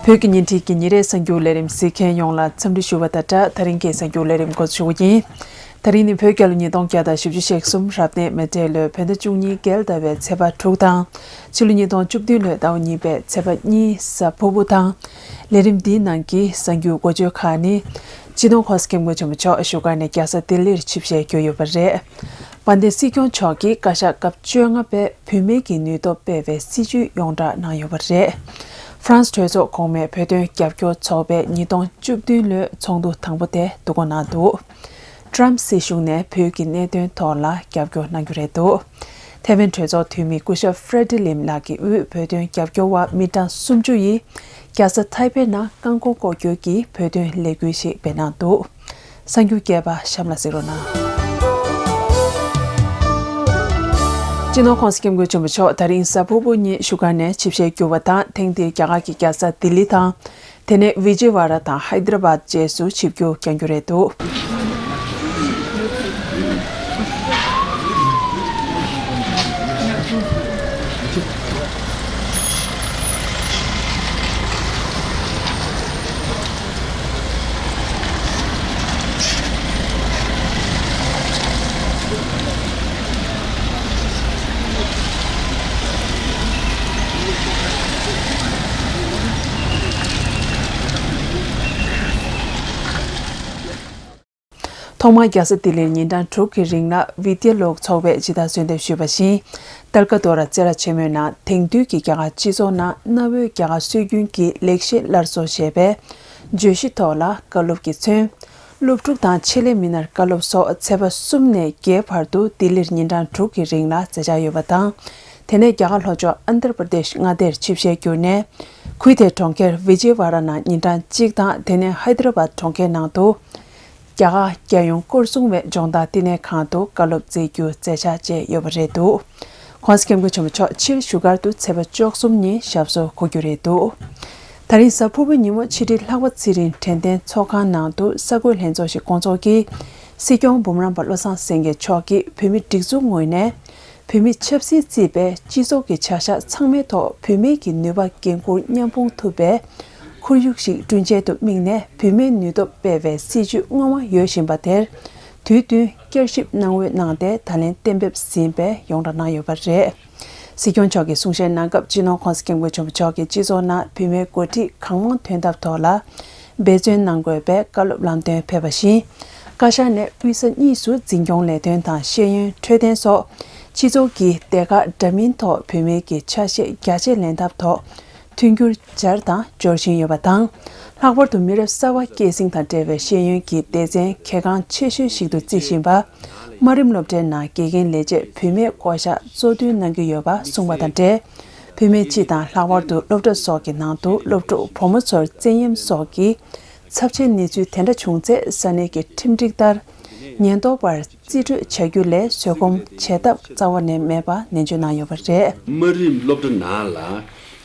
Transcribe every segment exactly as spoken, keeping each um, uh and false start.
བོད་ཀྱི་བརྙན་འཕྲིན་གྱི་ཉིན་རེའི་གསར་འགྱུར་ལས་རིམ་གཟིགས་མཁན་ཡོངས་ལ་འཚམས་འདྲི་ཞུ་བ་དང་སྦྲགས། ད་རིང་གི་གསར་འགྱུར་ལས་རིམ་འགོ་འཛུགས་ཞུ་གི་ཡིན། ད་རིང་ནི་བོད་རྒྱལ་ལོ་ཉིས་སྟོང་བརྒྱ་དང་བཞི་བཅུ་ཞེ་གསུམ་རབ་གནས་མེ་སྤྲེལ་ལོའི་བོད་ཟླ་བཅུ་གཉིས་རྒྱལ་ཟླ་བའི་ཚེས་པ་དྲུག་དང་། ཕྱི་ལོ་ཉིས་སྟོང་བཅུ་བདུན་ལོའི་ཟླ་བ་གཉིས་པའི་ཚེས་པ་གཉིས་གཟའ་ཕུར་བུ་དང་། ལས་རིམ་འདིའི་ནང་གི་གསར་འགྱུར་འགོ་བརྗོད་ཁག་ནི། སྤྱི་ནོར་༸གོང་ས་༸སྐྱབས་མགོན་ཆེན་པོ་མཆོག་བཞུགས་སྒར་ནས་རྒྱལ་ས་ལྡི་ལིར་ཆིབས་ཞལ་བསྒྱུར་ཡོད་པ་རེད། དཔལ་ལྡན་སྲིད་སྐྱོང་མཆོག་གིས་བཀའ་ཤག་སྐབས་བཅོ་ལྔ་པས་བུད་མེད་ཀྱི་ནུས་སྟོབས་སྤེལ་བའི་སྲིད་བྱུས་ཡོངས་བསྒྲགས་གནང་ཡོད་པ་རེད། ཧྥ་རན་སི་གྲོས་ཚོགས་གོང་མའི་བོད་དོན་རྒྱབ་སྐྱོར་ཚོགས་པས་ཉིས་སྟོང་བཅུ་བདུན་ལོའི་ཚོགས་འདུ་དང་པོ་དེ་འདུ་འགོད་གནང་འདུག་ཊམ་སྲིད་གཞུང་ནས་བོད་ཀྱི་གནད་དོན་ཐོག་ལ་རྒྱབ་སྐྱོར་གནང་རྒྱུ་རེད་འདུག་ཐེ་ཝན་གྲོས་ཚོགས་འཐུས་མི་སྐུ་ཞབས་ཧྥྲེ་ཌི་ལིམ་ལགས་ཀྱི་དབུས་བོད་དོན་རྒྱབ་སྐྱོར་བ་མི་གྲངས་སུམ་ཅུ་ཡིས་རྒྱལ་ས་ཐའེ་པེ་ནང་རྐང་འཁོར་སྐོར་སྐྱོད་ཀྱིས་བོད་དོན་ལས་འགུལ་ཞིག་སྤེལ་གནང་འདུག་གསར་འགྱུར་རྒྱས་པ་གཤམ་ལ་གཟིགས་རོགས་གནང་། སྤྱི་ནོར་༸གོང་ས་༸སྐྱབས་མགོན་ཆེན་པོ་མཆོག་ད་རིང་གཟའ་ཕུར་བུ་ཉིན་བཞུགས་སྒར་ནས་ཆིབས་ཞལ་བསྒྱུར་བ་དང་། ཐེངས་འདིར་རྒྱ་གར་གྱི་རྒྱལ་ས་ལྡི་ལི་དང་། དེ་ནས་ཝི་ཇེ་ཝཱ་ར་དང་ཧའི་དྲ་བཱད་བཅས་སུ་ཆིབས་བསྒྱུར་བསྐྱང་རྒྱུ་རེད་འདུག་ཐོག་མར་རྒྱལ་ས་ལྡི་ལིར་ཉིན་གྲངས་དྲུག་གི་རིང་ལ་བི་དྷྱ་ལོ་ཀ་ཚོགས་པས་ཇི་ལྟར་གསོལ་འདེབས་ཞུས་པ་བཞིན། ཏལ་ཀ་ཏོ་ར་རྩེ་ར་ཆེན་མོའི་ནང་དེང་དུས་ཀྱི་རྒྱ་གར་སྤྱི་ཚོགས་ནང་གནའ་བོའི་རྒྱ་གར་སྲོལ་རྒྱུན་གྱི་ལེགས་བཤད་སླར་གསོ་ཞེས་པའི་བརྗོད་གཞི་ཐོག་ལ་བཀའ་སློབ་ཀྱིས་མཚོན། སློབ་ཕྲུག་དང་ཆེད་ལས་མི་སྣར་བཀའ་སློབ་སོགས་ཚེས་པ་གསུམ་ནས་བརྒྱད་བར་དུ་ལྡི་ལིར་ཉིན་གྲངས་དྲུག་གི་རིང་ལ་མཛད་འཆར་ཡོད་པ་དང་། དེ་ནས་རྒྱ་གར་ལྷོ་ཕྱོགས་ཨན་དྷྲ་པྲ་དེཤ་མངའ་སྡེར་ཆིབས་ཞལ་བསྒྱུར་ནས། ཁུལ་དེའི་གྲོང་ཁྱེར་ཝི་ཇེ་ཝཱ་ར་ནང་ཉིན་གྲངས་གཅིག་དང་། དེ་ནས་ཧའི་དྲ་བཱད་གྲོང་ཁྱེར་ནང་དུ། རྒྱ་གར་རྒྱལ་ཡོངས་སྐོར་སྲུང་བའི་ལྗོངས་བདག་བསྟི་གནས་ཁང་དུ་བཀའ་སློབ་སྩལ་རྒྱུ་མཛད་འཆར་བཅས་ཡོད་པ་རེད་འདུག ༸གོང་ས་༸སྐྱབས་མགོན་ཆེན་པོ་མཆོག་ཕྱིར་བཞུགས་སྒར་དུ་ཚེས་པ་བཅུ་གསུམ་ཉིན་ཞབས་སོར་འཁོད་རྒྱུ་རེད་འདུག་ད་རིང་གཟའ་ཕུར་བུའི་ཉིན་མོ་ཕྱི་དྲིལ་ལྷག་པ་ཚེ་རིང་དྲན་རྟེན་ཚོགས་ཁང་ནང་དུ་གསར་འགོད་ལྷན་ཚོགས་ཤིག་བསྐོང་ཚོགས་ཀྱིས། སྲིད་སྐྱོང་འབུམ་རམས་པ་བློ་བཟང་སེང་གེ་མཆོག་གིས་བོད་མི་སྒྲིག་འཛུགས་ངོས་ནས། བོད་མི་ཆབ་སྲིད་བརྩིས་པའི་སྤྱི་ཚོགས་ཀྱི་བྱ་གཞག་ཚང་མའི་ཐོག་བུད་མེད་ཀྱི་ནུས་པ་འགན་འཁུར་མཉམ་སྤུངས་ཐུབ་པའི་ཁོར་ཡུག་ཞིག་བསྐྲུན་ཆེད་དུ་དམིགས་ནས། བུད་མེད་ནུས་སྟོབས་སྤེལ་བའི་སྲིད་བྱུས་སྔོན་མ་ཡོད་བཞིན་པ་དེར་དུས་བསྟུན་བསྐྱར་ཞིབ་གནང་འོས་གནང་སྟེ། ད་ལན་གཏན་འབེབས་ཟིན་པའི་ཡོངས་བསྒྲགས་གནང་ཡོད་པ་རེད། སྲིད་སྐྱོང་མཆོག་གིས་གསུང་བཤད་གནང་སྐབས། སྤྱི་ནོར་༸གོང་ས་༸སྐྱབས་མགོན་ཆེན་པོ་མཆོག་གིས་སྤྱི་ཚོགས་ནང་བུད་མེད་འགོ་ཁྲིད་གང་མང་ཐོན་ཐབས་ཐོག་ལ། འབད་བརྩོན་གནང་དགོས་པའི་བཀའ་སློབ་ལམ་སྟོན་ཕེབས་པ་བཞིན། བཀའ་ཤག་ནས་དབུས་ས་གཉིས་སུ་འཛིན་སྐྱོང་ལས་དོན་དང་ཤེས་ཡོན་འཕྲོད་བསྟེན་སོགས་སྤྱི་ཚོགས་ཀྱི་སྡེ་ཁག་འདྲ་མིན་ཐོག་བུད་མེད་ཀྱི་ཆ་ཤས་རྒྱ་ཆེ་ལེན་ཐབས་ཐོག་མཐུན་འགྱུར་སྦྱར་དང་སྦྱོར་བཞིན་ཡོད་པ་དང་། ལྷག་པར་དུ་མི་རབས་གསར་བ་སྐྱེད་སྲིང་དང་འབྲེལ་བའི་ཤེས་ཡོན་གྱི་སྡེ་ཚན་གལ་འགངས་ཆེ་ཤོས་ཤིག་ཏུ་བརྩི་བཞིན་པ། དམའ་རིམ་སློབ་གྲྭའི་ནང་དགེ་རྒན་ལས་བྱེད་བུད་མེད་བསྐོ་གཞག་གཙོ་བསྡུ་གནང་གི་ཡོད་པ་གསུངས་པ་དང་འབྲེལ། བུད་མེད་སྤྱི་དང་། ལྷག་པར་དུ་སློབ་གྲྭ་སོགས་ཀྱི་ནང་དུ་སློབ་ཕྲུག་བུ་མོ་ཚོར་བཙན་གཡེམ་སོགས་ཀྱི་ཚབས་ཆེའི་གནས་ཚུལ་དེ་འདྲ་བྱུང་ཚེ། ས་གནས་ཀྱི་ཁྲིམས་སྒྲིག་ལྟར་ཉེན་རྟོག་པར་རྩིས་སྤྲོད་བྱ་རྒྱུ་ལས་བཟོད་སྒོམ་བྱེད་ཐབས་རྩ་བ་ནས་མེད་པ་ནན་བརྗོད་གནང་ཡོད་པ་རེད། དམའ་རིམ་སློབ་གྲྭ་ནང་ལ་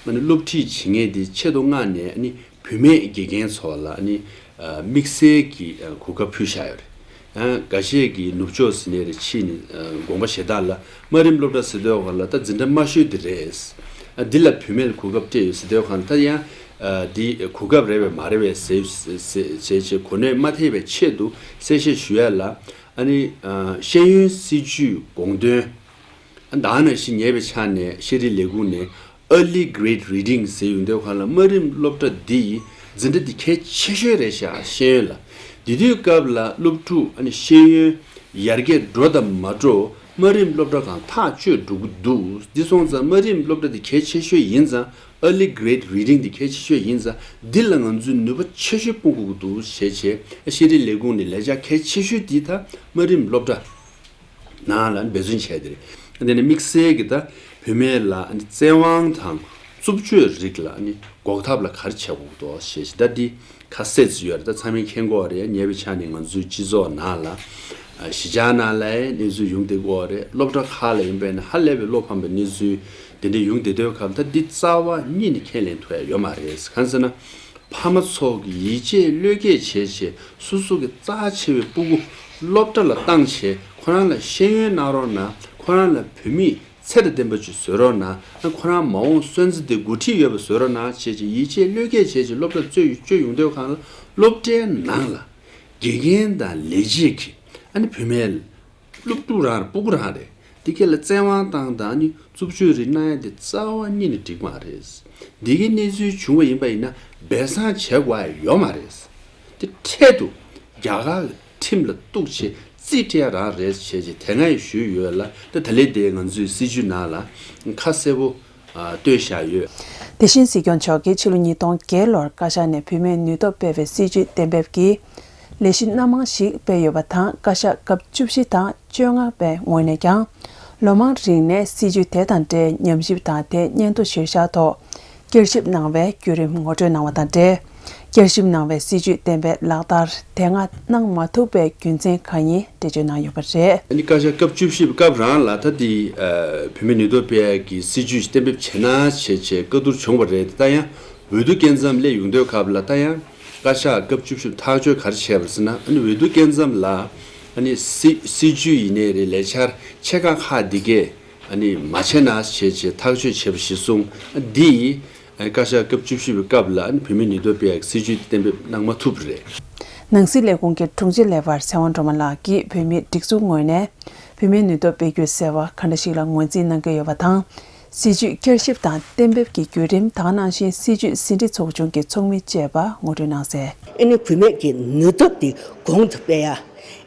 ཨ་ནི་སློབ་ཁྲིད་བྱེད་མཁན་དེ་ཆེད་དུ་མངགས་ནས་ཨ་ནི་བུད་མེད་དགེ་རྒན་ཚོ་ལ་ཨ་ནི་དམིགས་བསལ་གྱི་གོ་སྐབས་ཕུལ་བཞག་ཡོད་རེད། ཨ། འགའ་ཤས་ཀྱིས་ནུབ་ཕྱོགས་ཟེར་ནའི་རེད། ཕྱིན་ནས་དགོངས་པ་བཞེས་སྟངས་ལ་དམའ་རིམ་སློབ་གྲྭ་ཟེར་དུས་སྒང་ལ་ད་འཛིན་གྲྭ་དམའ་ཤོས་དེ་རེད། ཨ། འདི་ལ་བུད་མེད་ལ་གོ་སྐབས་སྤྲད་ཡོད་ཟེར་དུས་སྒང་ད་ཡང་ཨ། འདི་གོ་སྐབས་རེད་པས་མ་རེད་པས་ཟེར་ཟེར་ཟེར་བྱས་གོ་གནས་མ་ཐེབས་པའི་ཆེད་དུ་གསལ་བཤད་ཞུ་ཡ་ལ། ཨ་ནི་ཨ། ཤེས་ཡོན་སྲིད་བྱུས་དགོངས་དོན། ཨ། ད་ག་ནང་བཞིན་ཉེ་བའི་ཆར་ནས་ཤེས་རིག་ལས་ཁུངས་ནས་Early Grade Reading ཟེར་ཡོང་དུས་སྒང་ལ་དམའ་རིམ་སློབ་གྲྭ་འདི་འཛིན་གྲྭ་འདི་གལ་ཆེ་ཤོས་རེད་ཤག་ཤེས་ཡོན་ལ། དེ་དུས་སྐབས་ལ་སློབ་ཕྲུག་ཨ་ནི་ཤེས་ཡོན་ཡར་རྒྱས་འགྲོ་དང་མ་འགྲོ་དམའ་རིམ་སློབ་གྲྭ་སྒང་ཐག་ཆོད་འགྲོ་གི་འདུག་འདི་སོང་ཙང་དམའ་རིམ་སློབ་གྲྭ་འདི་གལ་ཆེ་ཤོས་ཡིན་ཙང་། Early Grade Reading འདི་གལ་ཆེ་ཤོས་ཡིན་ཙང་། འདི་ལ་ང་ཚོས་ནུས་པ་ཆེ་ཤོས་སྤུངས་དགོས་ཀྱི་འདུག་ཞེས་བྱས། ཤེས་རིག་ལས་ཁུངས་ནས་ལས་འཆར་གལ་ཆེ་ཤོས་འདི་ད་དམའ་རིམ་སློབ་གྲྭ་ནང་ལ་འབད་བརྩོན་བྱས་ཏེ་རེད། དེ་ནས་དམིགས་བསལ་གྱི་ད་བུད་མེད་ལ་བཙན་དབང་དང་རྩུབ་སྤྱོད་རིགས་ལ་ནི་འགོག་ཐབས་ལ་ག་རེ་བྱེད་དགོས་འདུག་ཞེས་ད་འདི་ཁ་གསལ་ཅིག་ཡོད་རེད། ད་ཚང་མས་མཁྱེན་གྱི་ཡོད་རེད། ཉེ་བའི་ཆར་ནས་ང་ཚོའི་སྤྱི་ཚོགས་ནང་ལ་གཞིས་ཆགས་ནང་ལ་གནས་ཚུལ་ཡོང་བསྡད་ཀྱི་ཡོད་རེད། སློབ་གྲྭ་ཁག་ལ་ཡིན་པས་ན་ཧ་ལས་པའི་བློ་ཕམ་པའི་གནས་ཚུལ་དེ་འདྲ་ཡོང་བསྡད་དུས་སྐབས། ད་འདི་རྩ་བ་ཉིད་ནས་ཁས་ལེན་ཐུབ་ཡ་ཡོད་མ་རེད། གང་ཟེར་ན། ཕ་མ་ཚོ་གིས་ཡིད་ཆེས་བློས་འགེལ་བྱས་བྱས། སོ་སོ་གི་རྩ་ཆེ་བའི་སྤུ་གུ་སློབ་གྲྭ་ལ་བཏང་བྱས། ཁོ་རང་ལ་ཤེས་ཡོན་གནང་རོགས་གནང་། ཁོ་རང་ལ་བུད་མེད་ ཚད་དང་ལྡན་པ་ཅིག་བཟོ་རོགས་གནང་། ཨ་ཁོ་རང་མ་འོངས་སོན་རྩི་དེ་འགོ་ཁྲིད་ཡོད་པ་བཟོ་རོགས་གནང་བྱས་བྱས་ཡིད་ཆེས་བློས་འགེལ་བྱས་བྱས་སློབ་གྲྭ་བཙུགས་བཅུག་ཡོང་དུས་གང་ལ་སློབ་གྲྭའི་ནང་ལ་དགེ་རྒན་དང་ལས་བྱེད་ཀྱིས་ཨ་ནི་བུད་མེད་སློབ་ཕྲུག་རང་རེད། སྤུ་གུ་རང་རེད། འདི་ག་ལ་བཙན་དབང་བཏང་དང་ནི་རྩུབ་སྤྱོད་རིགས་གནང་ཡ་དེ་རྩ་བ་ཉིད་ནས་འགྲིག་མ་རེད། འདི་གའི་གནས་ཚུལ་བྱུང་བ་ཡིན་པ་ཡིན་ན་སྦས་གསང་བྱེད་དགོས་ཡ་ཡོད་མ་རེད། དེ་འཕྲལ་དུ་རྒྱ་གར་གྱི་ཁྲིམས་ལ་གཏུགས་བྱས་རྩིས་སྤྲད་ཡ་རང་རེད་བྱས་བྱས་དེ་སྔ་ཡང་ཞུས་ཡོད་ལ། ད་ད་ལན་དེ་ང་ཚོའི་སྲིད་བྱུས་ནང་ལ་ཁ་གསལ་པོ་ཨ་བཏོན་བཞག་ཡོད། དེ་བཞིན་སྲིད་སྐྱོང་མཆོག་གིས་ཕྱི་ལོ་ཉིས་སྟོང་བརྒྱད་ལོར་བཀའ་ཤག་ནས་བུད་མེད་ནུས་སྟོབས་སྤེལ་བའི་སྲིད་བྱུས་གཏན་འབེབས་ཀྱིས། ལས་གཞི་སྣ་མང་ཞིག་སྤེལ་ཡོད་པ་དང་། བཀའ་ཤག་སྐབས་བཅུ་བཞི་དང་བཅོ་ལྔ་པའི་ངོས་ནས་ཀྱང་། ལོ་མང་རིང་ནས་སྲིད་བྱུས་དེ་དང་འབྲེལ་ཉམས་ཞིབ་དང་དེ་སྙན་ཐོ་གཞིར་བཞག་ཐོག་བསྐྱར་ཞིབ་གནང་བའི་བརྒྱུད་རིམ་ངོ་སྤྲོད་གནང་བ་དང་འབྲེལ། བསྐྱར་ཞིབ་གནང་བའི་སྲིད་བྱུས་གཏན་འབེབས་ལག་བསྟར་དེ་སྔ་གནང་མ་ཐུབ་པའི་རྒྱུ་མཚན་གང་ཡིན་འགྲེལ་བརྗོད་གནང་ཡོད་པ་རེད། ཨ་ནི་བཀའ་ཤག་སྐབས་བཅུ་བཞི་པའི་སྐབས་རང་ལ་ད་དེ་ཨ་བུད་མེད་ནུས་སྟོབས་སྤེལ་ཡག་གི་སྲིད་བྱུས་གཏན་འབེབས་བྱེད་ན་བྱེད་བྱེད་བཀའ་བསྡུར་བྱུང་བ་རེད། ད་ཡང་འོས་བསྡུ་སྐབས་མཚམས་སླེབས་ཡོང་དུས་སྐབས་ལ་ད་ཡང་བཀའ་ཤག་སྐབས་བཅུ་བཞི་པ་ཐག་གཅོད་ག་རེ་བྱས་པ་རེད་ཟེར་ན། ཨ་ནི་འོས་བསྡུ་སྐབས་མཚམས་ལ་ཨ་ནི་སྲིད་སྲིད་བྱུས་ཡིན་ནའི་རེད། ལས་འཆར་ཆེ་ཁག་ཁག་འདི་གས་ཨ་ནི་མ་བྱས་ན་བྱེད་བྱེད་ཐག་གཅོད་བྱས་པ་གཞིར་བཟུང་། ཨ་འདི་ཨ་བཀའ་ཤག་སྐབས་བཅུ་བཞི་པའི་སྐབས་ལ་ཨ་ནི་བུད་མེད་ནུས་སྟོབས་སྤེལ་ཡག་སྲིད་བྱུས་གཏན་འབེབས་གནང་མ་ཐུབ་པ་རེད། ནང་སྲིད་ལས་ཁུངས་ཀྱི་དྲུང་ཆེ་ལས་བར་ཚེ་དབང་སྒྲོལ་མ་ལགས་ཀྱིས་བོད་མིའི་སྒྲིག་འཛུགས་ངོས་ནས་བུད་མེད་ནུས་སྟོབས་སྤེལ་རྒྱུ་ཟེར་བ་ག་འདྲ་ཞིག་ལ་ངོས་འཛིན་གནང་གི་ཡོད་པ་དང་། སྲིད་བྱུས་བསྐྱར་ཞིབ་དང་གཏན་འབེབས་ཀྱི་བརྒྱུད་རིམ་དེ་ནང་བཞིན་སྲིད་བྱུས་ཟིན་བྲིས་ཚོགས་ཆུང་གི་ཚོགས་མི་བཅས་པ་ངོ་སྤྲོད་གནང་གསལ། ཨ་ནི་བུད་མེད་ཀྱི་ནུས་སྟོབས་དེ་གོང་དུ་སྤེལ་ཡ།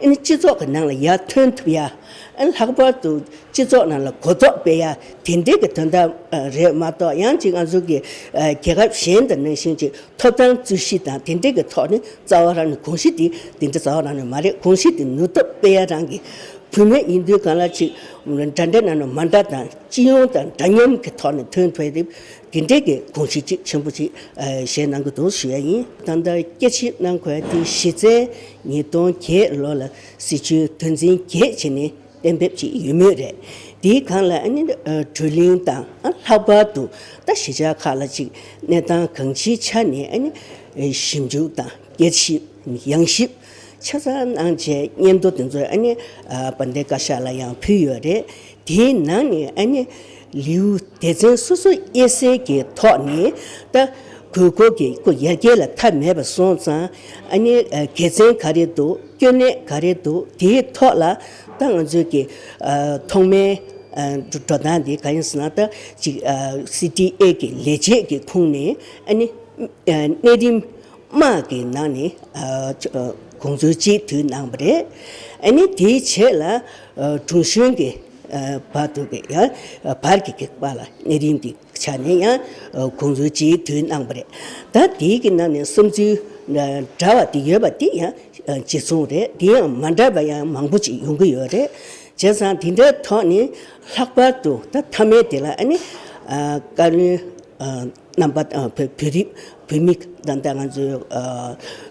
ཨ་ནི་སྤྱི་ཚོགས་ཀྱི་ནང་ལ་ཡར་ཐོན་ཐུབ་ཡ། ཨ་ནི་ལྷག་པར་དུ་སྤྱི་ཚོགས་ནང་ལ་གོ་རྟོགས་སྤེལ་ཡ་དེ་འདྲའི་གི་དོན་དག་རེད་མ་གཏོགས། ཡང་ཅིག་ང་ཚོ་གི་རྒྱལ་ཁབ་གཞན་དང་ནང་བཞིན་ཅིག་ཐོབ་ཐང་རྩོད་གཞི་དང་དེ་འདྲའི་གི་ཐོག་ནས་རྩ་བ་རང་ནས་གོམས་གཤིས་དེ་དེ་འདྲ་རྩ་བ་རང་ནས་མ་རེད། གོམས་གཤིས་དེ་ནུས་སྟོབས་སྤེལ་ཡ་རང་གི་བུད་མེད་ཡིན་དུས་གང་ལ་ཅིག་འདྲ་འདྲ་ནང་ནས་མ་འདྲ་དང་སྤྱི་ཡོངས་དང་འདྲ་མཉམ་གྱི་ཐོག་ནས་ཐོན་ཐུབ་ཡ་དེ་དེ་འདྲའི་གི་གོམས་གཤིས་ཅིག་ཆེན་པོ་ཅིག་བཞེས་གནང་གི་འདུག་ཞུ་ཡ་ཡིན། ད་ལྟ་བསྐྱར་ཞིབ་གནང་དགོས་ཡ་དེ་གཞི་རྩའི་ཉིས་སྟོང་བརྒྱད་ལོ་ལ་སྲིད་བྱུས་དོན་ཚན་བརྒྱད་བྱས་ནས་གཏན་འབེབས་ཅིག་ཡོད་མུས་རེད། དེའི་སྒང་ལ་ཨ་ནི་ཨ་བགྲོ་གླེང་དང་། ཨ་ལྷག་པར་དུ་ད་གཞིས་ཆགས་ཁག་ལ་ཅིག་གནས་སྟངས་གང་ཅིའི་ཆ་ནས་ཨ་ནི་ཨ་ཞིབ་འཇུག་དང་བསྐྱར་ཞིབ་ཡང་ཞིབ་ཆ་ཚང་གནང་བྱས་སྙན་ཐོ་དེ་ཚོ་ཨ་ནི་ཨ་དཔལ་ལྡན་བཀའ་ཤག་ལ་ཡང་ཕུལ་ཡོད་རེད། དེའི་ནང་ནས་ཨ་ནི་ལེའུ་སྡེ་ཚན་སོ་སོ་དབྱེ་གསལ་གྱི་ཐོག་ནས་ད་དགོས་མཁོ་གི་ཁོ་ཡར་རྒྱས་ལ་མཐའ་མེད་པ་སོང་ཙང་། ཨ་ནི་ཨ་དགེ་མཚན་ག་རེ་འདུག་སྐྱོན་གནད་ག་རེ་འདུག་དེའི་ཐོག་ལ་ད་ང་ཚོས་ཀྱི་ཨ་ཐོག་མའི་ཨ་འགྲོ་སྟངས་འདི་ག་ཡིན་ཟེར་ན། ད་ཅིག་ཨ་སི་ཌི་ཨེ་གི་ལས་བྱེད་ཀྱི་ཁོངས་ནས་ཨ་ནི་ཨ་གནས་རིམ་དམག་གི་ནང་ནས་ཨ་ཨ་དགོངས་ཚུལ་གཅིག་བསྡུས་གནང་བ་རེད། ཨ་ནི་དེའི་རྗེས་ལ་ཨ་དྲུང་གཞོན་གྱི་ཨ་བར་དུ་གི་ཡང་བར་གྱི་གི་བར་ལ་གནས་རིམ་གྱི་ཆ་ནས་ཡང་དགོངས་ཚུལ་གཅིག་བསྡུས་གནང་བ་རེད། ད་དེའི་གི་ནང་ནས་བསམ་ཚུལ་འདྲ་བ་དེ་ཡོད་པ་དེ་ཡང་གཅིག་མཚུངས་རེད། དེ་ཡང་མ་འདྲ་བ་ཡང་མང་པོ་ཅིག་ཡོང་གི་ཡོད་རེད། བྱས་ཙང་དེ་འདྲའི་ཐོག་ནས་ལྷག་པར་དུ་ད་མཐའ་མའི་དེ་ལ་ཨ་ནི་ཨ་བཀའ་བློན་ཨ་རྣམ་པ་དང་བོད་བོད་རིགས་བོད་མི་དང་། ད་ང་ཚོའི་ཨ་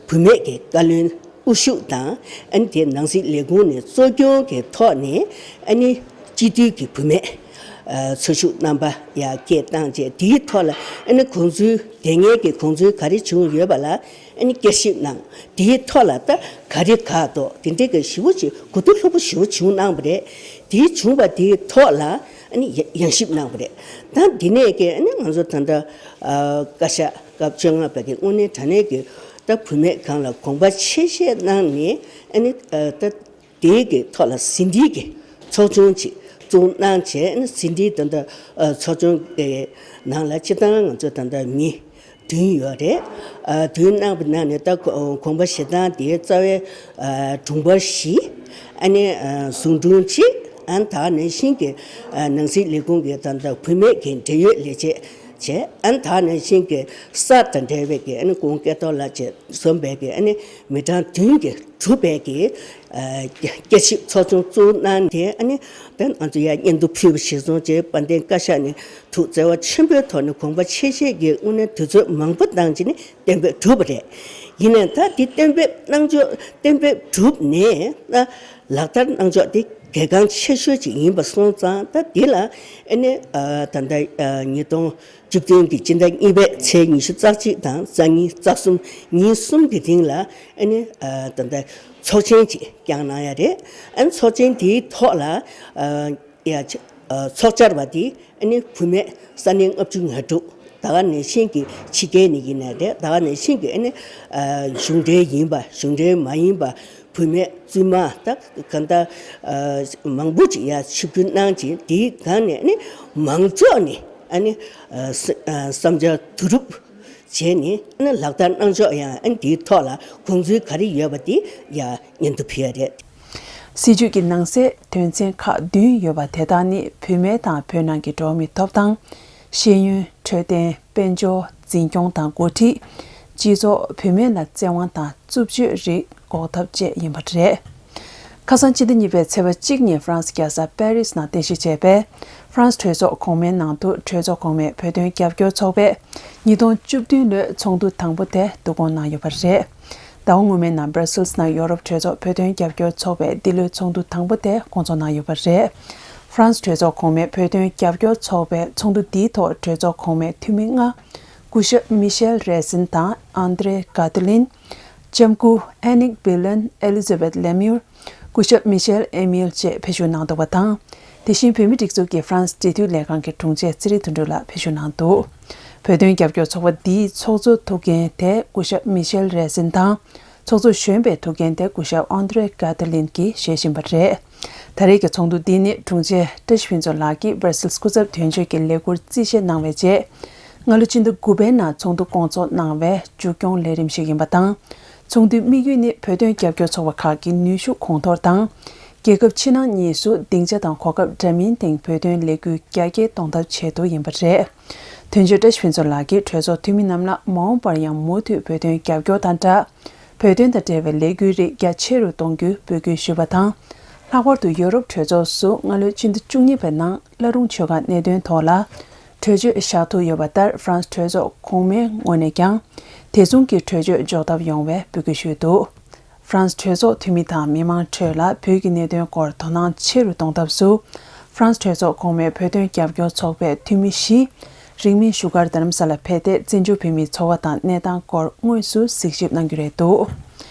བུད་མེད་ཀྱི་བཀའ་བློན་དབུ་བཞུགས་དང་། ཨ་ནི་དེ་ནང་སྲིད་ལས་ཁུངས་ནས་གཙོ་སྐྱོང་གི་ཐོག་ནས་ཨ་ནི་སྤྱི་འཐུས་ཀྱི་བུད་མེད་ཨ་འཚོ་བཞུགས་རྣམ་པ་ཡར་སྐད་བཏང་བྱས། དེའི་ཐོག་ལ་ཨ་ནི་དགོངས་ཚུལ་དེ་སྔའི་གི་དགོངས་ཚུལ་ག་རེ་བྱུང་ཡོད་པ་ལ་ཨ་ནི་བསྐྱར་ཞིབ་གནང་། དེའི་ཐོག་ལ་ད་ག་རེ་འགག་འདུག་དེ་འདྲའི་གི་ཞེ་པོ་ཅིག་གོ་བསྡུར་ལྷུག་པོ་ཞེ་པོ་བྱུང་གནང་བ་རེད། དེའི་བྱུང་བ་དེའི་ཐོག་ལ་ཨ་ནི་ཡ་ཡང་ཞིབ་གནང་བ་རེད། ད་འདི་ནས་ཀྱི་ཨ་ནི་ང་ཚོ་ད་ལྟ་ཨ་བཀའ་ཤག་སྐབས་བཅོ་ལྔ་པ་གི་དངོས་གནས་དྲང་གནས་ཀྱི་ད་བུད་མེད་སྒང་ལ་དགོངས་པ་ཆེ་བཞེས་གནང་ནས། ཨ་ནི་ཨ་ད་དེའི་གི་ཐོག་ལ་ཟིན་བྲིས་ཀྱི་ཚོགས་ཆུང་ཅིག་བཙུགས་གནང་བྱས། ཨ་ནི་ཟིན་བྲིས་ད་ལྟ་ཨ་ཚོགས་ཆུང་གི་ནང་ལ་སྤྱིར་བཏང་ང་ཚོ་ད་ལྟ་མི་བདུན་ཡོད་རེད། ཨ་བདུན་གནང་བའི་ནང་ནས་ད་དགོངས་པ་བཞེས་སྟངས་དེ་རྩ་བའི་ཨ་དྲུང་འཕར་བཞི། ཨ་ནི་ཨ་ཟུང་དྲུང་གཅིག་ཨ་ནི་དེ་ནང་བཞིན་གྱི་ཨ་ནང་སྲིད་ལས་ཁུངས་ཀྱི་ད་ལྟ་བུད་མེད་ཀྱི་འབྲེལ་ཡོད་ལས་བྱེད་བྱས། ཨ་ནི་དེ་ནང་བཞིན་གྱི་གསར་དང་འབྲེལ་བའི་གི་ཨ་ནི་ཀུང་སྐལ་རྡོར་ལགས་བཅས་འཛོམས་པའི་གི་ཨ་ནི་མི་གྲངས་བདུན་གྱིས་གྲུབ་པའི་གི་ཨ་བསྐྱར་ཞིབ་ཚོགས་ཆུང་བཙུགས་གནང་སྟེ། ཨ་ནི་ད་ང་ཚོ་ཡར་སྙན་ཐོ་ཕུལ་བ་གཞིར་བཟུང་བྱས། དཔལ་ལྡན་བཀའ་ཤག་ནས་ཐུགས་བརྩེ་བ་ཆེན་པོའི་ཐོག་ནས་དགོངས་པ་ཆེ་བཞེས་ཀྱིས་དངོས་གནས་དུས་ཚོད་མང་པོ་བཏང་བྱས་ནས་གཏན་འབེབས་གྲུབ་པ་རེད། ཡིན་ནའང་ད་འདི་གཏན་འབེབས་གནང་ཕྱོགས་གཏན་འབེབས་གྲུབ་ནས་ད་ལག་བསྟར་གནང་ཕྱོགས་དེ་གལ་འགངས་ཆེ་ཤོས་ཅིག་ཡིན་པ་སོང་ཙང་། ད་འདི་ལ་ཨ་ནི་ཨ་ད་ལྟ་ཨ་ཉིས་སྟོང་བཅུ་བདུན་གྱི་སྤྱི་ཟླ་གཉིས་པའི་ཚེས་ཉི་ཤུ་རྩ་གཅིག་དང་རྩ་གཉིས་རྩ་གསུམ་ཉིན་གསུམ་གྱི་རིང་ལ་ཨ་ནི་ཨ་ད་ལྟ་ཚོགས་ཆེན་ཅིག་བསྐྱངས་གནང་ཡ་རེད། ཨ་ནི་ཚོགས་ཆེན་དེའི་ཐོག་ལ་ཨ་ཡ་ཆ་ ཚོགས་བཅར་བ་དེ་ཨ་ནི་བུད་མེད་ས་གནས་ལྔ་བཅུ་ང་དྲུག་ད་ག་ནང་བཞིན་གྱི་ཕྱི་རྒྱལ་ནས་ཡིན་ནའི་རེད། ད་ག་ནང་བཞིན་གྱི་ཨ་ནི་གཞུང་འབྲེལ་ཡིན་པ་གཞུང་འབྲེལ་མ་ཡིན་པ་བུད་མེད་བཙུན་མ་ད་ག་ད་མང་པོ་ཅིག་ཡར་ཆིབས་བསྒྱུར་གནང་ཅིང་དེའི་སྒང་ནས་ཨ་ནི་མང་ཚོགས་ནས་ཨ་ནི་བསམ་འཆར་བསྡུ་རུབ་བྱས་ནས་ཨ་ནི་ལག་བསྟར་གནང་ཕྱོགས་ཡང་ཨ་ནི་དེའི་ཐོག་ལ་དགོངས་ཚུལ་ག་རེ་ཡོད་པ་དེ་ཡང་སྙན་ཐོ་ཕུལ་ཡ་རེད། སྲིད་ཇུས་ཀྱི་ནང་གསེས་དོན་ཚན་ཁག་བདུན་ཡོད་པ་དེ་དག་ནི་བུད་མེད་དང་བོད་ནང་གི་འགྲོ་བ་མིའི་ཐོབ་ཐང་། ཤེས་ཡོན། འཕྲོད་བསྟེན། དཔལ་འབྱོར། འཛིན་སྐྱོང་དང་འགོ་ཁྲིད། སྤྱི་ཚོགས། བུད་མེད་ལ་བཙན་དབང་དང་རྩུབ་སྤྱོད་རིགས་འགོག་ཐབས་བཅས་ཡིན་པ་རེད། ཁ་སང་སྤྱི་ཟླ་གཉིས་པའི་ཚེས་པ་གཅིག་ཉིན་ཧྥ་རན་སི་རྒྱལ་ས་པེ་རིས་ནང་རྟེན་གཞི་བྱས་པའི་ཧྥ་རན་སི་གྲོས་ཚོགས་གོང་མའི་ནང་དུ་གྲོས་ཚོགས་གོང་མའི་བོད་དོན་རྒྱབ་སྐྱོར་ཚོགས་པས་ཉིས་སྟོང་བཅུ་བདུན་ལོའི་ཚོགས་འདུ་དང་པོ་དེ་བསྡུ་སྐོང་གནང་ཡོད་པ་རེད། ཟླ་བ་སྔོན་མའི་ནང་སྦར་སིལ་ནང་ཡོ་རོབ་གྲོས་ཚོགས་བོད་དོན་རྒྱབ་སྐྱོར་ཚོགས་པས་འདི་ལོའི་ཚོགས་འདུ་དང་པོ་དེ་སྐོང་ཚོགས་གནང་ཡོད་པ་རེད། ཧྥ་རན་སི་གྲོས་ཚོགས་གོང་མའི་བོད་དོན་རྒྱབ་སྐྱོར་ཚོགས་པའི་ཚོགས་འདུ་འདིའི་ཐོག་གྲོས་ཚོགས་གོང་མའི་འཐུས་མི་ལྔ། སྐུ་ཞབས་མི་ཤེལ་རེ་སིན་དང་ཨན་དྲེ་ག་ཏི་ལིན། ལྕམ་སྐུ་ཨེ་ནིག་བི་ལན། ཨེ་ལི་ཛ་བེད་ལེ་མིའུར། སྐུ་ཞབས་མི་ཤེལ་ཨེ་མིལ་བཅས་ཕེབས་ཞུགས་གནང་འདུག་པ་དང་། དེ་བཞིན་བོད་མི་སྒྲིག་འཛུགས་ཀྱི་ཧྥ་རན་སི་འབྲེལ་མཐུད་ལས་ཁང་གི་དྲུང་ཆེ་ཚེ་རིང་དོན་གྲུབ་ལགས་ཕེབས་ཞུགས་གནང་འདུག་བོད་དོན་རྒྱབ་སྐྱོར་ཚོགས་པ་འདིའི་ཚོགས་གཙོ་ཐུགས་འགན་དེ་སྐུ་ཞབས་མི་ཤེལ་རེ་སིན་དང་། ཚོགས་གཙོ་གཞོན་པའི་ཐུགས་འགན་དེ་སྐུ་ཞབས་ཨན་དྲེ་ག་ཏི་ལིན་གྱིས་བཞེས་བཞིན་པ་རེད། ད་རེས་ཀྱི་ཚོགས་འདུ་འདི་ནི་དྲུང་ཆེ་བཀྲ་ཤིས་ཕུན་ཚོགས་ལགས་ཀྱིས་སྦར་སིལ་སྐུ་ཚབ་དོན་གཅོད་ཀྱི་ལས་འཁུར་རྩིས་བཞེས་གནང་བའི་རྗེས། སྔ་ལོ་སྤྱི་ཟླ་དགུ་པའི་ནང་ཚོགས་འདུ་སྐོང་ཚོགས་གནང་བའི་མཇུག་སྐྱོང་ལས་རིམ་ཞིག་ཡིན་པ་དང་། ཚོགས་འདུའི་དམིགས་ཡུལ་ནི་བོད་དོན་རྒྱབ་སྐྱོར་ཚོགས་པ་ཁག་གི་ནུས་ཤུགས་གོང་མཐོར་དང་། རྒྱལ་ཁབ་ཕྱི་ནང་གཉིས་སུ་སྡིངས་ཆ་དང་གོ་སྐབས་འདྲ་མིན་སྟེང་བོད་དོན་ལས་འགུལ་རྒྱ་སྐྱེད་གཏོང་ཐབས་ཆེད་དུ་ཡིན་པ་རེད། དོན་གཅོད་བཀྲ་ཤིས་ཕུན་ཚོགས་ལགས་ཀྱིས་གྲོས་ཚོགས་འཐུས་མི་རྣམས་ལ་མ་འོངས་པར་ཡང་མུ་མཐུད་བོད་དོན་རྒྱབ་སྐྱོར་དང་སྦྲགས། བོད་དོན་དང་འབྲེལ་བའི་ལས་འགུལ་རིགས་རྒྱ་ཆེ་རུ་གཏོང་རྒྱུའི་འབོད་སྐུལ་ཞུས་པ་དང་། ལྷག་པར་དུ་ཡོ་རོབ་གྲོས་ཚོགས་སུ་སྔ་ལོའི་ཕྱི་ཟླ་བཅུ་གཉིས་པའི་ནང་བླ་རུང་ཆོལ་ཁ་གནད་དོན་ཐོག་ལ་གྲོས་ཆོད་བཞག་ཐུབ་ཡོད་པ་ལྟར་ཧྥ་རན་སི་གྲོས་ཚོགས་གོང་མའི་ངོས་ནས་ཀྱང་དེ་མཚུངས་ཀྱི་གྲོས་ཆོད་འཇོག་ཐབས་ཡོང་བའི་འབོད་སྐུལ་ཞུས་འདུག་ཧྥ་རན་སི་གྲོས་ཚོགས་འཐུས་མི་དང་མི་མང་ཁྲོད་ལ་བོད་ཀྱི་གནད་དོན་སྐོར་དོ་སྣང་ཆེ་རུ་གཏོང་ཐབས་སུ། ཧྥ་རན་སི་གྲོས་ཚོགས་གོང་མའི་བོད་དོན་རྒྱབ་སྐྱོར་ཚོགས་པའི་འཐུས་མི་བཞི། རིང་མིན་བཞུགས་སྒར་རྡ་རམ་ས་ལ་ཕེབས་ཏེ་བཙན་བྱོལ་བོད་མིའི་འཚོ་བ་དང་གནས་སྟངས་སྐོར་དངོས་སུ་གཟིགས་ཞིབ་གནང་རྒྱུ་རེད་འདུག་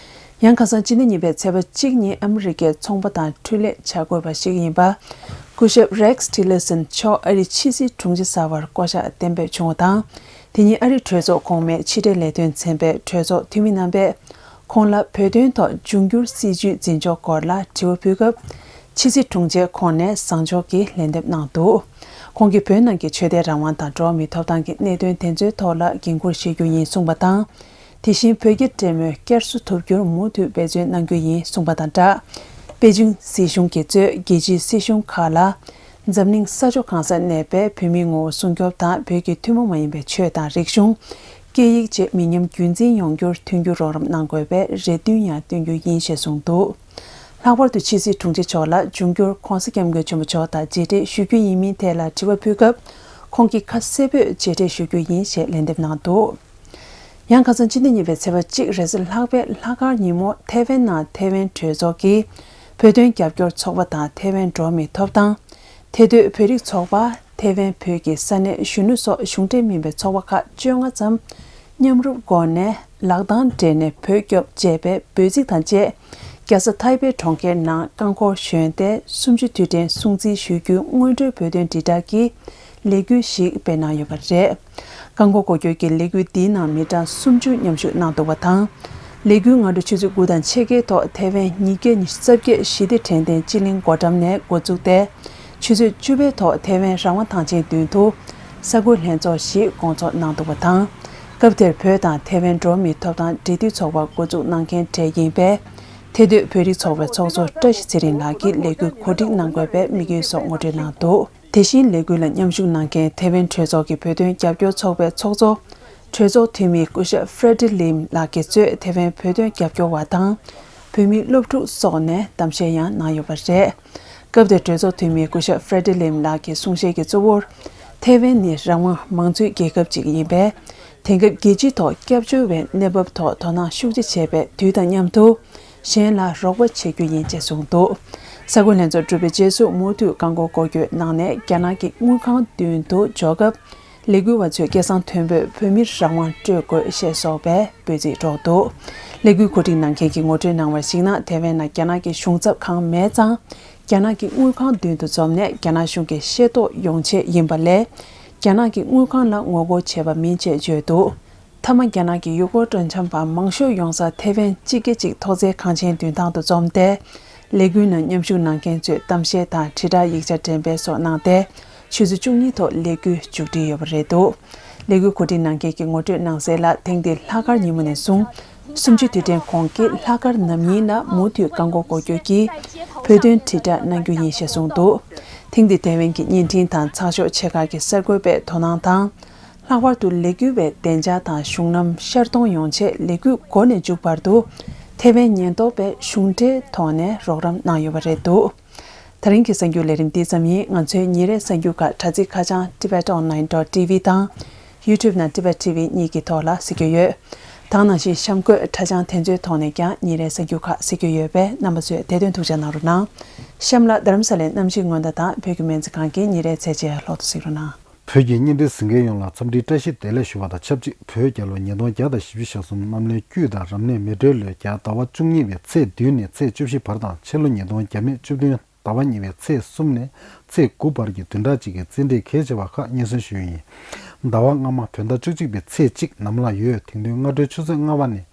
ཡང་ཁ་སང་སྤྱི་ཟླ་གཉིས་པའི་ཚེས་པ་གཅིག་ཉིན་ཨ་མི་རི་ཀའི་ཚོང་པ་དང་འཕྲུལ་ལས་བྱ་དགོས་པ་ཞིག་ཡིན་པ། སྐུ་ཞབས་རེག་སི་ཊི་ལར་སན་མཆོག་ཨ་རིའི་ཕྱི་སྲིད་དྲུང་ཆེ་གསར་པར་བསྐོ་གཞག་གཏན་འབེབས་བྱུང་བ་དང་། དེ་ཉིན་ཨ་རིའི་གྲོས་ཚོགས་གོང་མའི་ཕྱི་འབྲེལ་ལས་དོན་ཚན་པའི་གྲོས་ཚོགས་འཐུས་མི་རྣམ་པས། ཁོང་ལ་བོད་དོན་ཐོག་འབྱུང་འགྱུར་སྲིད་བྱུས་འཛིན་ཕྱོགས་སྐོར་ལ་དྲི་བ་ཕུལ་སྐབས། ཕྱི་སྲིད་དྲུང་ཆེ་ཁོང་ནས་བཟང་ཕྱོགས་ཀྱི་ལན་འདེབས་གནང་འདུག་ཁོང་གིས་བོད་ནང་གི་ཆོས་དད་རང་དབང་དང་འགྲོ་བ་མིའི་ཐོབ་ཐང་གི་གནད་དོན་དེ་ཚོའི་ཐོག་ལ་འགན་འཁུར་བཞེས་རྒྱུ་ཡིན་གསུངས་པ་དང་། དེ་བཞིན་བོད་རྒྱ་འབྲེལ་མོལ་བསྐྱར་གསོ་ཐུབ་རྒྱུར་མུ་མཐུད་འབད་བརྩོན་གནང་རྒྱུ་ཡིན་གསུངས་པ་དང་སྦྲགས། པེ་ཅིང་སྲིད་གཞུང་གིས་གཙོས་རྒྱལ་སྤྱིའི་སྲིད་གཞུང་ཁག་ལ། འཛམ་གླིང་ས་ཕྱོགས་གང་སར་གནས་པའི་བོད་མིའི་ངོ་བོ་སྲུང་སྐྱོབ་དང་བོད་ཀྱི་ཐུན་མོང་མ་ཡིན་པའི་ཆོས་དང་རིག་གཞུང་། སྐད་ཡིག་བཅས་མི་ཉམས་རྒྱུན་འཛིན་ཡོང་རྒྱུར་མཐུན་འགྱུར་རོགས་རམ་གནང་དགོས་པའི་རེ་འདུན་ཡང་བཏོན་རྒྱུ་ཡིན་ཞེས་གསུངས་འདུག་ལྷག་པར་དུ་ཕྱི་སྲིད་དྲུང་ཆེ་མཆོག་ལ་འབྱུང་འགྱུར་༧གོང་ས་༧སྐྱབས་མགོན་ཆེན་པོ་མཆོག་དང་མཇལ་འཕྲད་ཞུ་རྒྱུ་ཡིན་མིན་ཐད་ལ་དྲི་བ་ཕུལ་སྐབས། ཁོང་གིས་ཁ་གསལ་པོས་མཇལ་འཕྲད་ཞུ་རྒྱུ་ཡིན་ཞེས་ལན་འདེབས་གནང་འདུག་ཡང་ཁ་སང་སྤྱི་ཟླ་གཉིས་པའི་ཚེས་པ་གཅིག་རེས་གཟའ་ལྷག་པའི་ལྷག་དཀར་ཉིན་མོ་ཐེ་ཝན་ནང་ཐེ་ཝན་གྲོས་ཚོགས་ཀྱི་བོད་དོན་རྒྱབ་སྐྱོར་ཚོགས་པ་དང་ཐེ་ཝན་འགྲོ་བ་མིའི་ཐོབ་ཐང་། ཐེ་སྡོད་བོད་རིགས་ཚོགས་པ། ཐེ་ཝན་བོད་ཀྱི་ས་གནས་གཞོན་ནུ་སོགས་གཞུང་འབྲེལ་མིན་པའི་ཚོགས་པ་ཁག་བཅོ་ལྔ་ཙམ་མཉམ་རུབ་སྒོ་ནས་ལག་གདང་སྦྲེལ་ནས་བོད་སྐྱོབ་ཅེས་པའི་འབོད་ཚིག་དང་བཅས། རྒྱལ་ས་ཐའི་པེ་གྲོང་ཁྱེར་ནང་རྐང་འཁོར་ཞོན་ཏེ་གསུམ་བཅུ་དུས་དྲན་སྲུང་བརྩི་ཞུ་རྒྱུའི་སྔོན་འགྲོའི་བོད་དོན་དྲིལ་བསྒྲགས་ཀྱི་ལས་འགུལ་ཞིག་སྤེལ་གནང་ཡོད་པ་རེད། རྐང་འཁོར་འགྲོ་སྐྱོད་ཀྱི་ལས་འགུལ་འདིའི་ནང་མི་གྲངས་སུམ་ཅུ་མཉམ་ཞུགས་གནང་འདུག་པ་དང་། ལས་འགུལ་སྔ་དྲོ་ཆུ་ཚོད་དགུ་དང་ཕྱེད་ཀའི་ཐོག་ཐེ་ཝན་ཉིས་བརྒྱ་ཉི་ཤུ་རྩ་བརྒྱད་ཞི་བདེ་དྲན་རྟེན་སྤྱི་གླིང་སྒོ་འགྲམ་ནས་འགོ་བཙུགས་ཏེ། ཆུ་ཚོད་བཅུ་པའི་ཐོག་ཐེ་ཝན་རང་དབང་ཐང་ཆེན་མདུན་དུ་ས་འགུལ་ལྷན་ཚོགས་ཤིག་སྐོང་ཚོགས་གནང་འདུག་པ་དང་། སྐབས་དེར་བོད་དང་ཐེ་ཝན་འགྲོ་བ་མིའི་ཐོབ་ཐང་འབྲེལ་མཐུད་ཚོགས་པ་འགོ་འཛུགས་གནང་མཁན་གྲས་ཡིན་པས། ཐེ་སྡོད་བོད་རིགས་ཚོགས་པའི་ཚོགས་གཙོ་བཀྲ་ཤིས་ཚེ་རིང་ལགས་ཀྱིས་ལས་འགུལ་གོ་སྒྲིག་གནང་དགོས་པའི་དམིགས་ཡུལ་སོགས་ངོ་སྤྲོད་གནང་འདུག་དེ་བཞིན་ལས་འགུལ་ལ་མཉམ་ཞུགས་གནང་མཁན་ཐེ་ཝན་གྲོས་ཚོགས་ཀྱི་བོད་དོན་རྒྱབ་སྐྱོར་ཚོགས་པའི་ཚོགས་གཙོ། གྲོས་ཚོགས་འཐུས་མི་སྐུ་ཞབས་ཧྥྲེ་ཌི་ལིམ་ལགས་ཀྱིས་གཙོས་ཐེ་ཝན་བོད་དོན་རྒྱབ་སྐྱོར་བ་དང་། བོད་མིའི་སློབ་ཕྲུག་སོགས་ནས་གཏམ་བཤད་ཡང་གནང་ཡོད་པ་རེད། སྐབས་དེར་གྲོས་ཚོགས་འཐུས་མི་སྐུ་ཞབས་ཧྥྲེ་ཌི་ལིམ་ལགས་ཀྱིས་གསུང་བཤད་ཀྱི་གཙོ་བོར། ཐེ་ཝན་ནི་རང་དབང་མང་གཙོའི་རྒྱལ་ཁབ་ཅིག་ཡིན་པས། དེང་སྐབས་རྒྱལ་སྤྱིའི་ཐོག་སྐྱབས་བཅོལ་བའི་གནས་བབ་ཐོག་དོ་སྣང་ཤུགས་ཆེ་བྱེད་པའི་དུས་དང་མཉམ་དུ། གཞན་ལ་རོགས་པ་བྱེད་རྒྱུ་ཡིན་ཅེས་གསུངས་འདུག་ས་འགུལ་ལྷན་ཚོགས་གྲུབ་པའི་རྗེས་སུ་མུ་མཐུད་རྐང་འཁོར་འགྲོ་སྐྱོད་གནང་ནས་རྒྱ་ནག་གི་དངུལ་ཁང་མདུན་དུ་འབྱོར་སྐབས། ལས་འགུལ་བ་ཚོས་སྐད་གསང་མཐོན་པོས་བོད་མིར་རང་དབང་སྤྲོད་དགོས་ཞེས་སོགས་པའི་འབོད་ཚིག་སྒྲོག་འདུག་ལས་འགུལ་གོ་སྒྲིག་གནང་མཁན་གྱིས་ངོ་སྤྲོད་གནང་བར་གཞིགས་ན། ཐེ་ཝན་ནང་རྒྱ་ནག་གི་གཞུང་ཚབ་ཁང་མེད་ཙང་། རྒྱ་ནག་གི་དངུལ་ཁང་མདུན་དུ་འཛོམས་ནས་རྒྱ་ནག་གཞུང་གི་ཤེས་རྟོགས་ཡོང་ཆེད་ཡིན་པ་ལས། རྒྱ་ནག་གི་དངུལ་ཁང་ལ་ངོ་རྒོལ་བྱས་པ་མིན་ཅེས་བརྗོད་འདུག་མཐའ་མ་རྒྱ་ནག་གི་ཡུལ་སྐོར་སྤྲོ་འཆམ་པ་མང་ཤོས་ཡོང་ས་ཐེ་ཝན་གཅིག་གིས་གཅིག་ཐོག་བརྩེགས་ཁང་ཆེན་མདུན་ཐང་དུ་འཛོམས་ཏེ། ལས་འགུལ་ནང་མཉམ་ཞུགས་གནང་མཁན་ཚོས་གཏམ་བཤད་དང་དྲིལ་བསྒྲགས་ཡིག་ཆ་འགྲེམས་སྤེལ་སོགས་གནང་སྟེ། ཆུ་ཚོད་བཅུ་གཉིས་ཐོག་ལས་འགུལ་མཇུག་སྒྲིལ་ཡོད་པ་རེད་འདུག་ལས་འགུལ་གོ་སྒྲིག་གནང་མཁན་གྱིས་ངོ་སྤྲོད་གནང་གསལ་ལ། ཐེངས་འདིའི་ལྷག་དཀར་ཉིན་མོ་ནས་བཟུང་། གསུམ་བཅུའི་དུས་དྲན་གོང་གི་ལྷག་དཀར་ནམ་ཉིན་ལ་མུ་མཐུད་བཀག་འགོག་སྐོར་སྐྱོད་ཀྱིས་བོད་དོན་དྲིལ་བསྒྲགས་གནང་རྒྱུ་ཡིན་ཞེས་གསུངས་འདུག་ཐེངས་འདིའི་ཐེ་ཝན་གྱི་བརྙན་འཕྲིན་དང་ཚགས་ཤོག་ཆེ་ཁག་གིས་གསར་འགོད་པའི་དོ་སྣང་དང་། ལྷག་པར་དུ་ལས་འགུལ་བའི་བདེ་འཇགས་དང་གཞུང་ལམ་ཤར་གཏོང་ཡོང་ཆེད་ལས་འགུལ་འགོ་ནས་མཇུག་བར་དུ་ཐེ་ཝན་ཉེན་རྟོག་པས་གཞུང་འབྲེལ་ཐོག་ནས་རོགས་རམ་གནང་ཡོད་པ་རེད་འདུག་དེ་རིང་གི་གསར་འགྱུར་ལས་རིམ་འདི་ཙམ་ཡིན། ང་ཚོའི་ཉིན་རེའི་གསར་འགྱུར་ཁག་དྲ་ཚིགས་ཁ་བྱང་tibetonline.tv དང་YouTube ནང་Tibet TV གཉིས་ཀྱི་ཐོག་ལ་གཟིགས་རྒྱུ་ཡོད། ད་ག་ནང་བཞིན་གཤམ་འཁོད་ཁ་བྱང་དེ་ཚོའི་ཐོག་ནས་ཀྱང་ཉིན་རེའི་གསར་འགྱུར་ཁག་གཟིགས་རྒྱུ་ཡོད་པས། རྣམ་པ་ཚོས་དེ་དོན་ཐུགས་འཇགས་གནང་རོགས་གནང་། གཤམ་ལ་རྡ་རམ་ས་ལའི་གནམ་གཤིས་སྔོན་བརྡ་དང་བོད་ཀྱི་སྨན་རྩིས་ཁང་གི་ཉིན་རེའི་ཚད་ཆེན་ལྷག་ཏུ་གཟིགས་རོགས་གནང་། བོད་ཀྱི་བརྙན་འཕྲིན་གཟིགས་མཁན་ཡོངས་ལ་འཚམས་འདྲིའི་བཀྲ་ཤིས་བདེ་ལེགས་ཞུ་བ་དང་ཆབས་ཅིག་བོད་རྒྱལ་ལོ་ཉིས་སྟོང་བརྒྱ་དང་བཞི་བཅུ་ཞེ་གསུམ་གནམ་ལོའི་དཀྱུས་དང་རབ་གནས་མེ་སྤྲེལ་ལོའི་རྒྱ་ཟླ་བ་བཅུ་གཉིས་པའི་ཚེས་བདུན་ནས་ཚེས་བཅུ་བཞི་བར་དང་། ཕྱི་ལོ་ཉིས་སྟོང་བརྒྱ་མེད་བཅུ་བདུན་ཟླ་བ་གཉིས་པའི་ཚེས་གསུམ་ནས་ཚེས་དགུ་བར་གྱི་བདུན་ཕྲག་གཅིག་གི་རྩིས་འབྲས་གལ་ཆེ་བ་ཁག་སྙན་སེང་ཞུས་ཡིན། ཟླ་བ་སྔ་མ་བོད་ཟླ་བཅུ་གཅིག་པའི་ཚེས་གཅིག་ནམ་ལངས་ཡོད། དེང་དུས་སྔ་དྲོའི་ཆུ་ཚོད་ལྔ་པ་ནས།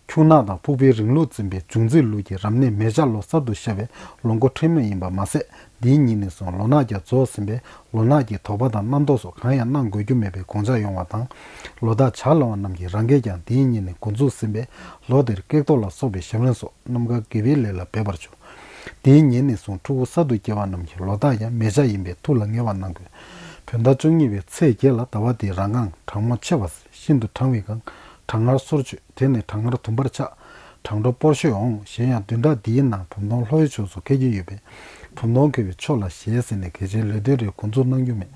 ཁྱུང་ནག་དང་ཕུག་པའི་རིང་ལུགས་འཛིན་པའི་འབྱུང་རྩིས་ལུགས་ཀྱི་རབ་གནས་མེ་བྱ་ལོ་གསར་དུ་ཤར་བའི་ལོ་འགོ་ཁྲོལ་མ་ཡིན་པ་མ་ཟད། འདིའི་ཉིན་ནས་བཟུང་ལོ་ནག་ཀྱང་རྫོགས་ཟིན་པས། ལོ་ནག་གི་དོགས་པ་དང་རྣམ་རྟོག་སོགས་གང་ཡང་གནང་དགོས་རྒྱུ་མེད་པའི་དགོངས་འཆར་ཡོང་བ་དང་། ལོ་རྟགས་བྱ་ལོང་བ་རྣམས་ཀྱིས་རང་སྐད་ཀྱང་འདིའི་ཉིན་ནས་འགོ་འཛུགས་ཟིན་པས། ལོ་འདིར་ཀེག་རྡོ་ལ་སོགས་པའི་ཞབས་རིམ་སོགས་རྣམ་དཀར་དགེ་བའི་ལས་ལ་འབད་པར་བྱོས། འདིའི་ཉིན་ནས་བཟུང་ཕྲུ་གུ་གསར་དུ་སྐྱེ་བ་རྣམས་ཀྱི་ལོ་རྟགས་ཡང་མེ་བྱ་ཡིན་པས་ཐུགས་ལ་ངེས་པ་གནང་དགོས། བོད་ཟླ་བཅུ་གཉིས་པའི་ཚེས་བརྒྱད་ལ་ཟླ་བ་འདིའི་རང་སྒང་གྲང་མོ་ཆེ་བ། ཤིན་ཏུ་གྲང་བའི་སྒང་གྲང་ངར་སོར་ཆུད། དེ་ནས་གྲང་ངར་དུམ་བུར་ཆག་གྲང་དྲོ་སྤོར་ཤོས་འོང་། གཞན་ཡང་བདུན་ཕྲག་འདིའི་ནང་བུམ་སྟོང་ལྷོ་ཡི་ཕྱོགས་སུ་འཁེལ་གྱི་ཡོད་པས། བུམ་སྟོང་འཁེལ་བའི་ཕྱོགས་ལ་ཞལ་གཟིགས་ནས་གལ་ཆེའི་ལས་དོན་རིགས་འགོ་འཛུགས་གནང་རྒྱུ་མེད།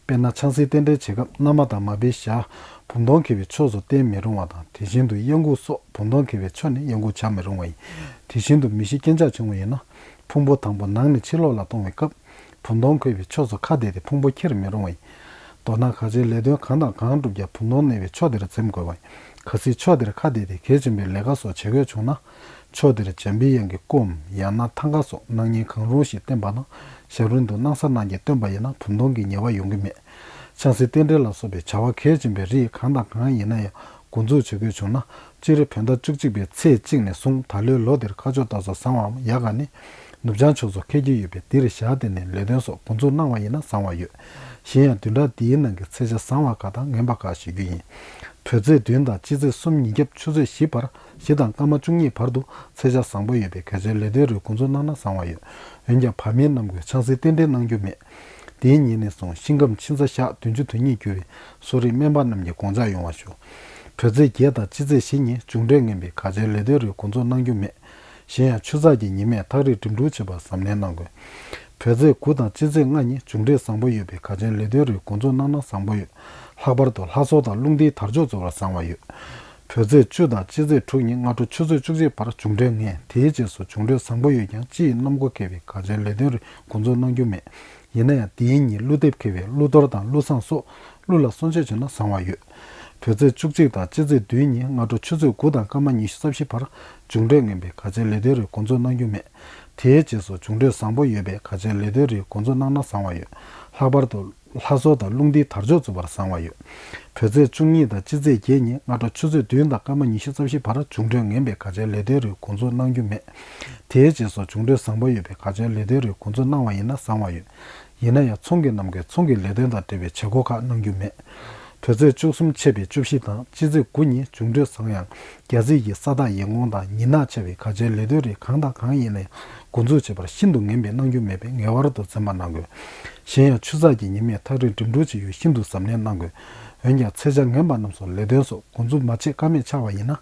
དཔེར་ན་ཆང་སའི་རྟེན་འབྲེལ་བྱེད་སྐབས་མནའ་མ་དང་མ་པའི་ཞྭ་བུམ་སྟོང་འཁེལ་བའི་ཕྱོགས་སུ་བསྟན་མི་རུང་བ་དང་། དེ་བཞིན་དུ་གཡང་འགུགས་སོགས་བུམ་སྟོང་འཁེལ་བའི་ཕྱོགས་ནས་གཡང་འགུགས་བྱ་མི་རུང་བ་ཡིན། དེ་བཞིན་དུ་མི་ཤི་རྐྱེན་ཆག་བྱུང་བ་ཡིན་ན། ཕུང་པོ་དང་པོ་ནང་ནས་ཕྱི་ལོགས་ལ་གཏོང་བའི་སྐབས། བུམ་སྟོང་འཁེལ་བའི་ཕྱོགས་སུ་ཁ་གཏད་དེ་ཕུང་པོ་འཁྱེར་མི་རུང་བ་ཡིན། མདོར་ན་ག་ཅིའི་ལས་དོན་གང་དང་གང་བསྒྲུབ་ཀྱང་བུམ་སྟོང་གནས་པའི་ཕྱོགས་དེར་འཛེམ་དགོས་པ་ཡིན། གལ་སྲིད་ཕྱོགས་དེར་ཁ་གཏད་དེ་གལ་ཆེན་པོའི་ལས་ཀ་སོགས་བྱེད་དགོས་བྱུང་ན། ཕྱོགས་དེར་འཇམ་པའི་དབྱངས་ཀྱི་སྐོམ། ཡང་ན་ཐང་ག་སོགས་སྣང་བརྙན་གང་རུང་ཞིག་བསྟན་པ་དང་། ཞབས་རིམ་དུ་སྣང་ས་སྣང་བརྒྱད་བཏོན་པ་ཡིན་ན་བུམ་སྟོང་གི་ཉེས་པ་ཡོང་གི་མེད། ཆང་སའི་རྟེན་འབྲེལ་ལ་སོགས་པའི་བྱ་བ་གལ་ཆེན་པོའི་རིགས་གང་དང་གང་ཡིན་ན་ཡང་། འགོ་འཛུགས་བྱེད་དགོས་བྱུང་ན། སྤྱིར་བོད་ཟླ་བཅུ་གཅིག་པའི་ཚེས་གཅིག་ནས་བཟུང་ད་ལོའི་ལོ་འདིར་ཁ་ཕྱོགས་ལྟ་སོགས་བཟང་བའམ་ཡག་ག་ནི། ནུབ་བྱང་ཕྱོགས་སུ་འཁེལ་གྱི་ཡོད་པས། འདིར་ཞག་དེ་ནས་ལས་དོན་སོགས་འགོ་འཛུགས་གནང་བ་ཡིན་ན་བཟང་བ་ཡོད། གཞན་ཡང་བདུན་ཕྲག་འདིའི་ནང་གི་ཚེས་ཆ་བཟང་བ་ཁག་དང་ངན་པ་ཁག་ཞུ་རྒྱུ་ཡིན། བོད་ཚེས་བདུན་དང་སྤྱི་ཚེས་གསུམ་ཉིན་རྒྱབ་ཆུ་ཚོད་བཞི་བར། བཞི་དང་སྐར་མ་བཅུ་གཉིས་བར་དུ་ཚེས་ཆ་བཟང་པོ་ཡོད་པས། གལ་ཆེའི་ལས་དོན་རིགས་འགོ་འཛུགས་གནང་ན་བཟང་བ་ཡོད། འོན་ཀྱང་བར་མའི་གནམ་སྒོས་ཆང་སའི་རྟེན་འབྲེལ་གནང་རྒྱུ་མེད། དེའི་ཉིན་ནས་བཟུང་ཤིང་སྐམ་ཕྱི་ཟ་ཞག་བདུན་ཅུ་དོན་གཉིས་རྒྱུ་བའི་གསོ་རིག་སྨན་པ་རྣམས་ཀྱིས་དགོངས་འཇགས་ཡོང་བ་ཞུ། བོད་ཚེས་བརྒྱད་དང་སྤྱི་ཚེས་བཞི་ཉིན་མཇུག་འབྲས་ངན་པས་གལ་ཆེའི་ལས་དོན་རིགས་འགོ་འཛུགས་གནང་རྒྱུ་མེད། གཞན་ཡང་ཆུ་ཚགས་ཀྱི་ཉི་མས་ཐག་རིང་འགྲིམ་འགྲུལ་བྱེད་པར་གཟབ་ནན་གནང་དགོས། བོད་ཚེས་དགུ་དང་སྤྱི་ཚེས་ལྔ་ཉིན་མཇུག་འབྲས་བཟང་པོ་ཡོད་པས་གལ་ཆེའི་ལས་དོན་རིགས་འགོ་འཛུགས་གནང་ན་བཟང་པོ་ཡོད། ལྷག་པར་དུ་ལྷ་གསོལ་དང་རླུང་རྟའི་དར་ལྕོག་འཛུགས་པར་བཟང་བ་ཡོད། བོད་ཚེས་བཅུ་དང་སྤྱི་ཚེས་དྲུག་ཉིན་སྔ་དྲོ་ཆུ་ཚོད་བཅུ་གཅིག་བར་མཇུག་འབྲས་ངན། དེའི་རྗེས་སུ་མཇུག་འབྲས་བཟང་པོ་ཡོད་ཀྱང་། སྤྱི་ཡི་གནམ་སྒོ་འགེལ་བས་གལ་ཆེའི་ལས་དོན་རིགས་འགོ་འཛུགས་གནང་རྒྱུ་མེད། ཡིན་ན་ཡང་དེའི་ཉིན་ཀླུ་འདེབས་འཁེལ་བས་ཀླུ་གཏོར་དང་ཀླུ་བསངས་སོགས་ཀླུ་ལ་གསོལ་མཆོད་བྱས་ན་བཟང་བ་ཡོད། བོད་ཚེས་བཅུ་གཅིག་དང་སྤྱི་ཚེས་བདུན་ཉིན་སྔ་དྲོ་ཆུ་ཚོད་དགུ་དང་སྐར་མ་ཉི་ཤུ་རྩ་བཞི་བར་མཇུག་འབྲས་ངན་པས་གལ་ཆེའི་ལས་དོན་རིགས་འགོ་འཛུགས་གནང་རྒྱུ་མེད། དེའི་རྗེས་སུ་མཇུག་འབྲས་བཟང་པོ་ཡོད་པས་གལ་ཆེའི་ལས་དོན་རིགས་འགོ་འཛུགས་གནང་ན་བཟང་བ་ཡོད། ལྷག་པར་དུ་ལྷ་གསོལ་དང་རླུང་རྟའི་དར་ལྕོག་འཛུགས་པར་བཟང་བ་ཡོད། བོད་ཚེས་བཅུ་གཉིས་དང་སྤྱི་ཚེས་བརྒྱད་ཉིན་སྔ་དྲོ་ཆུ་ཚོད་བདུན་དང་སྐར་མ་ཉི་ཤུ་རྩ་བཞི་བར་མཇུག་འབྲས་ངན་པས་གལ་ཆེའི་ལས་དོན་རིགས་འགོ་འཛུགས་གནང་རྒྱུ་མེད། དེའི་རྗེས་སུ་མཇུག་འབྲས་བཟང་པོ་ཡོད་པས་གལ་ཆེའི་ལས་དོན་རིགས་འགོ་འཛུགས་གནང་བ་ཡིན་ན་བཟང་བ་ཡོད། ཡིན་ན་ཡང་ཚོང་གི་ནམ་མཁའི་ཚོང་གི་ལས་དོན་དང་འབྲེལ་བའི་བྱེད་སྒོ་ཁག་གནང་རྒྱུ་མེད། བོད་ཚེས་བཅུ་གསུམ་ཆད་པའི་བཅུ་བཞི་དང་སྤྱི་ཚེས་དགུ་ཉིན་མཇུག་འབྲས་བཟང་ཡང་རྒྱ་རྩིས་ཀྱི་ས་བདག་ཡན་གོང་དང་ཉིན་ནག་ཆེ་བས་གལ་ཆེའི་ལས་དོན་རིགས་གང་དང་གང་ཡིན་ན་ཡང་འགོ་འཛུགས་བྱེད་པར་ཤིན་ཏུ་ངན་པས་གནང་རྒྱུ་མེད་པས་ངེས་པར་དུ་འཛེམ་པ་གནང་དགོས། གཞན་ཡང་ཆུ་ཚགས་ཀྱི་ཉི་མས་ཐག་རིང་འགྲིམ་འགྲུལ་བྱེད་ཡུལ་ཤིན་ཏུ་གཟབ་ནན་གནང་དགོས། འོན་ཀྱང་ཚེས་ཆ་ངན་པ་རྣམས་སུ་ལས་དོན་སོགས་འགོ་འཛུགས་མ་བྱེད་ཀ་མེད་ཆགས་པ་ཡིན་ན།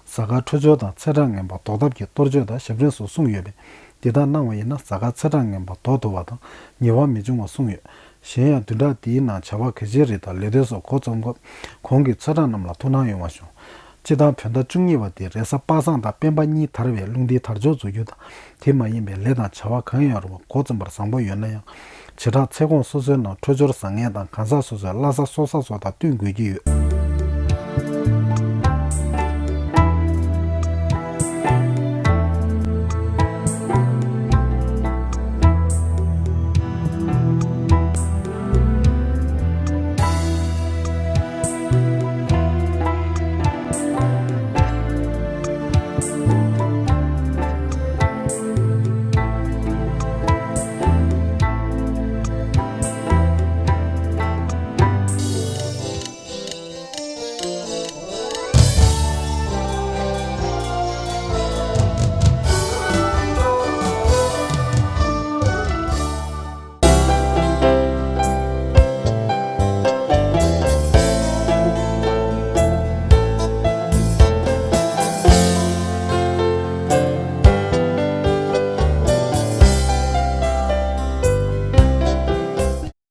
གཟའ་སྐར་འཕྲོད་སྦྱོར་དང་ཚེས་གྲངས་ངན་པ་ཟློག་ཐབས་ཀྱི་གཏོར་བཅོས་དང་ཞབས་རིམ་སོགས་གསུངས་ཡོད་པས། འདི་ལྟར་གནང་བ་ཡིན་ན་གཟའ་སྐར་ཚེས་གྲངས་ངན་པ་ཟློག་ཐུབ་པ་དང་ཉེས་པ་མི་འབྱུང་བ་གསུངས་ཡོད། གཞན་ཡང་བདུན་ཕྲག་འདིའི་ནང་བྱ་བ་གལ་ཆེའི་རིགས་དང་ལས་དོན་སོགས་འགོ་རྩོམ་སྐབས་གོང་གི་ཚེས་གྲངས་རྣམས་ལ་ཐུགས་སྣང་ཡོང་བ་ཞུ། སྤྱིར་བཏང་བོད་ཟླ་བཅུ་གཉིས་པ་དེ་རེས་གཟའ་པ་སངས་དང་སྤེན་པ་གཉིས་དར་བས་རླུང་རྟའི་དར་ལྕོག་འཛུགས་རྒྱུ་དང་། དེ་མ་ཡིན་པའི་ལས་དང་བྱ་བ་གང་ཡང་རུང་བ་འགོ་རྩོམ་པར་བཟང་པོ་ཡོད་ན་ཡང་། བྱེ་བྲག་ཚེས་གོང་སོ་སོའི་ནང་འཕྲོད་སྦྱོར་བཟང་ངན་དང་གང་ཟག་སོ་སོའི་བླ་གཟའ་སྲོག་གཟའ་སོགས་དང་བསྟུན་དགོས་ཀྱི་ཡོད།